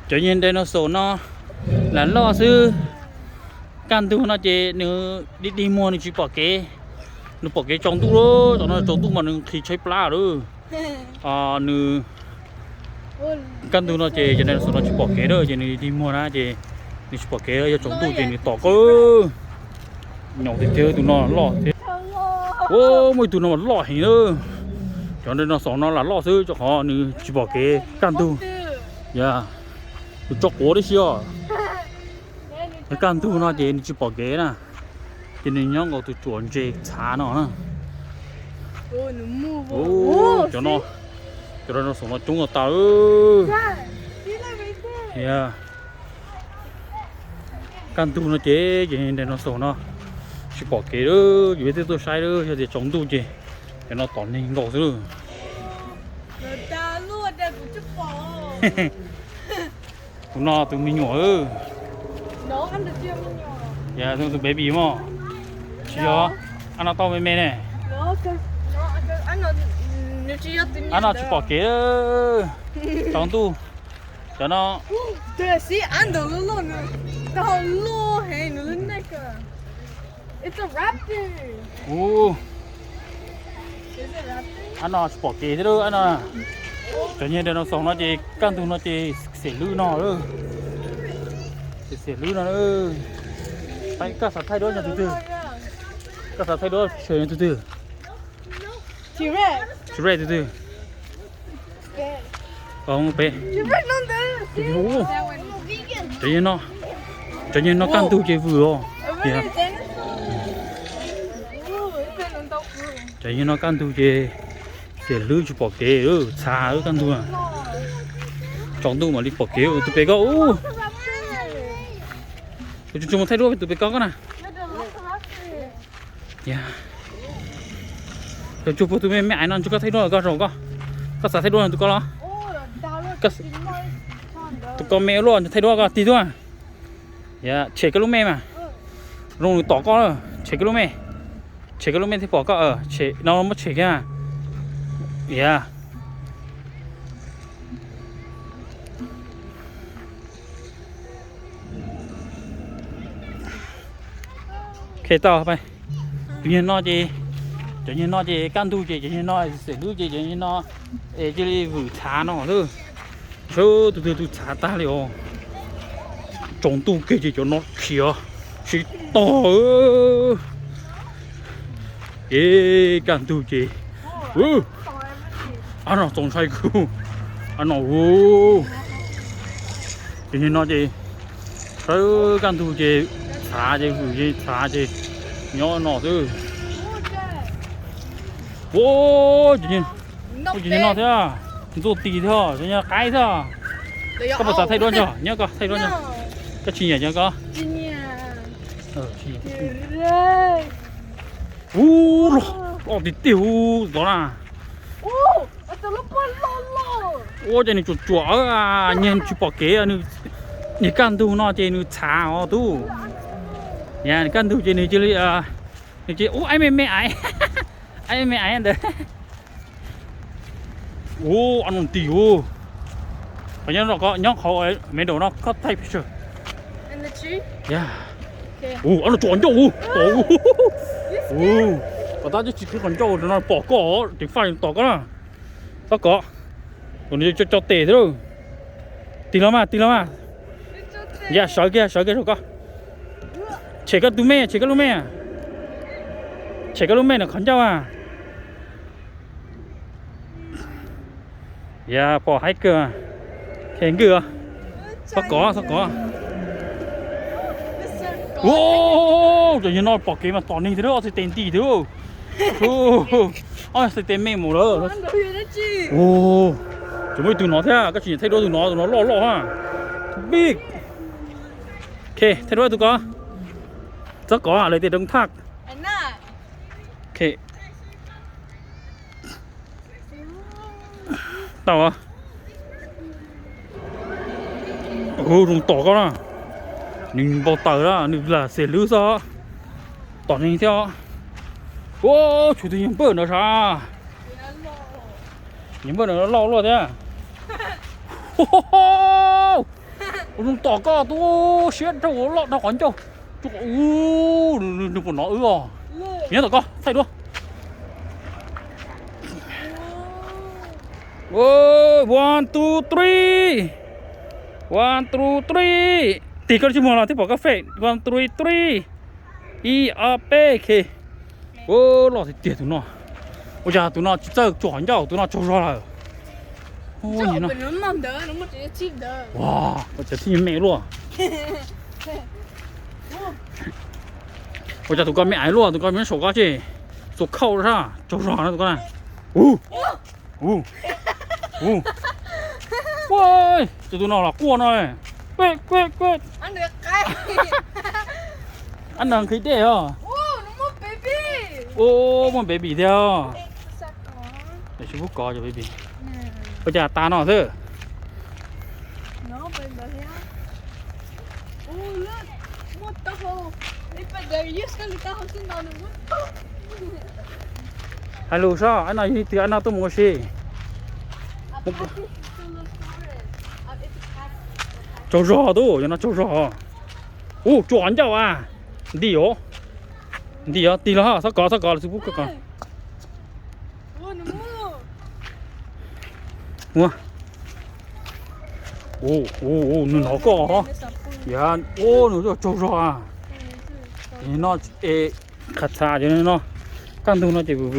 Cov niag dinosaur no lam loj xwb. Kaj ntug no ces nws dig dig muag nws tsis pom kev. Nws pom kev tsaus ntuj lawm, cov no tsaus ntuj mas nws nqhis tshaib plab lawm. Nws kaj ntug no ces cov dinosaur no tsis pom kev lawm ces nws dig muag na ces nws tsis pom kev, yog tsaus ntuj ces nws tom koj. Nyaum tiag tiag, tus no loj thiab. Muaj ib tug no mas loj heev na. Cov dinosaur no lam loj xwb rau qhov nws tsis pom kev kaj ntug. Ya, nws tso quav tib si os. Kaj ntug no ces nws tsis pom kev na, ces nws nyob nkaus tus tsuam ntses txhav no na. Cov no, cov dinosaur no coob tas tas. Kaj ntug no ces cov dinosaur no tsis pom kev lawm, ces peb twb tuaj saib lawm, yog tias tsaus ntuj ces cov no tom neeg nkaus xwb lawm. Tus no tus me nyuam. Tus baby mog. Tsis yog, ab no tau me me ne. Ab no tsis pom kev, tsaus ntuj. Cov no. Ab no tsis pom kev thiab lawm, ab no. Cov niag dinosaur no ces kaj ntug no ces xiam hlwb no lawm. Xiam hlwb no. Koj xav thaij duab no tus twg? Koj xav thaij duab tshem no tus twg? T-Rex tus twg? Peb. Cov niag no, cov niag no kaj ntug ces vwm os. Cov niag no kaj ntug ces xiam hlwb tsis pom kev, txhav kaj ntug. Tsaus ntuj mam li pom kev tus pem ko. Tsuag tsuag mus thaij duab tus pem ko koj na. Tsuag tsuag puag tus me me aiv no, tsuag koj thaij duab koj zaum koj. Koj xav thaij duab tus ko los? Tus ko me ua luaj, thaij duab koj tig tuaj. Tshem koj lub me mas. Zoo nws tom koj, tshem koj lub me. Tshem koj lub me thiaj pom koj, tshem no muab tshem kiag. Khe tau, tus niag no ces, cov niag no ces kaj ntug ces cov niag no xiam hlwb ces cov niag no es cia li vwm txhav no xwb. Saib tus twg tus txhav tag li os. Tsaus ntuj kiag ces cov no khiav sib tog. Ces kaj ntug ces, ab no txaus ntshai kawg, ab no. Cov niag no ces, saib kaj ntug ces txhav ces vwm ces txhav ces nyob no xwb. Ua, cov niag no thiab, ntxuaj tis thiab, cov niag qaib thiab. Koj puas xav thaij duab ntso? Nyob koj thaij duab ntso. Koj tsis nyiam cov ko? Ub, loj tiag tiag ub tod na. Ua cas nws tsuam tsuam, nyiag tsis pom kev, nws kaj ntug no ces nws txhav os tub. Nws kaj ntug ces nws cia li, nws cia li ub aib me me aiv, aib me me aiv ntawd. Ub, ab no tis ub. Qhov nyob, nyob qhov me daum no koj thaij picture. Ub, ab no tsom ncauj ub, tom ub. Kom tab tsis qhib qhov ncauj no pom koj, ceev faj tom koj na. Txhob kov, tus no co tes thiab. Tig los mas, tig los mas. Ya, sawv kiag, sawv kiag saum koj. Tshem koj tus me, tshem koj lub me. Tshem koj lub me ntawm qhov ncauj a. Ya, pom haib kawg. Khe nkawj. Txhob kov, txhob kov. Cov niag no pom kev mas tom neeg thiab, ob txhais tes nti thiab. Ob txhais tes me mus lawm. Tsis muaj ib tug no thiab, koj tsis nyiam thaij duab tus no, tus no loj loj ha. Big. Thaij duab tus ko. Txhob kov lawv tias don't touch. Tau. Hu zoo tom koj na. Nws npau taws na, nws lam xiam hlwb xwb. Tom neeg thiab. Ua, tshuav tus niag npawj no sav. Niag npawj no loj luaj thiab. Hu hu hu. Ua zoo tom koj tus siab rau loj dhau qhov ncauj. Tsuas ua nws puas nov wb os. Nyob tom koj thaij duab. One, two, three. One, two, three. Tig koj lub tsej muag los thiaj pom koj face. One, two, three. Ib, ob, peb, khe. Ua loj tiag tiag tus no. Ua cas tus no tsis txawj tsuam qhov ncauj, tus no tsaug zog lawm. Ua cas thiaj me luaj. Ua cas tus ko me aiv luaj, tus ko me saum ko ces txua khauj sab tsaug zog na tus ko na. Ua, ces tus no los quaj no. Ab nqhis dej os. Ua, muaj baby thiab os. Tam sim pub kov cov baby. Ua cas tas no xwb. Hais lus sob, ab no yog ib tug ab no tuaj mus ua si. Tsaug zog tus, yog no tsaug zog. Ua, tsuam qhov ncauj a. Nti os. Nti os, tig los, txhob kov, txhob kov, lawv tsis pub koj kov. Ua, nws hnov koj. Yog, ua, nws tsaug zog a. No, qhav txha cov no, kaj ntug no ces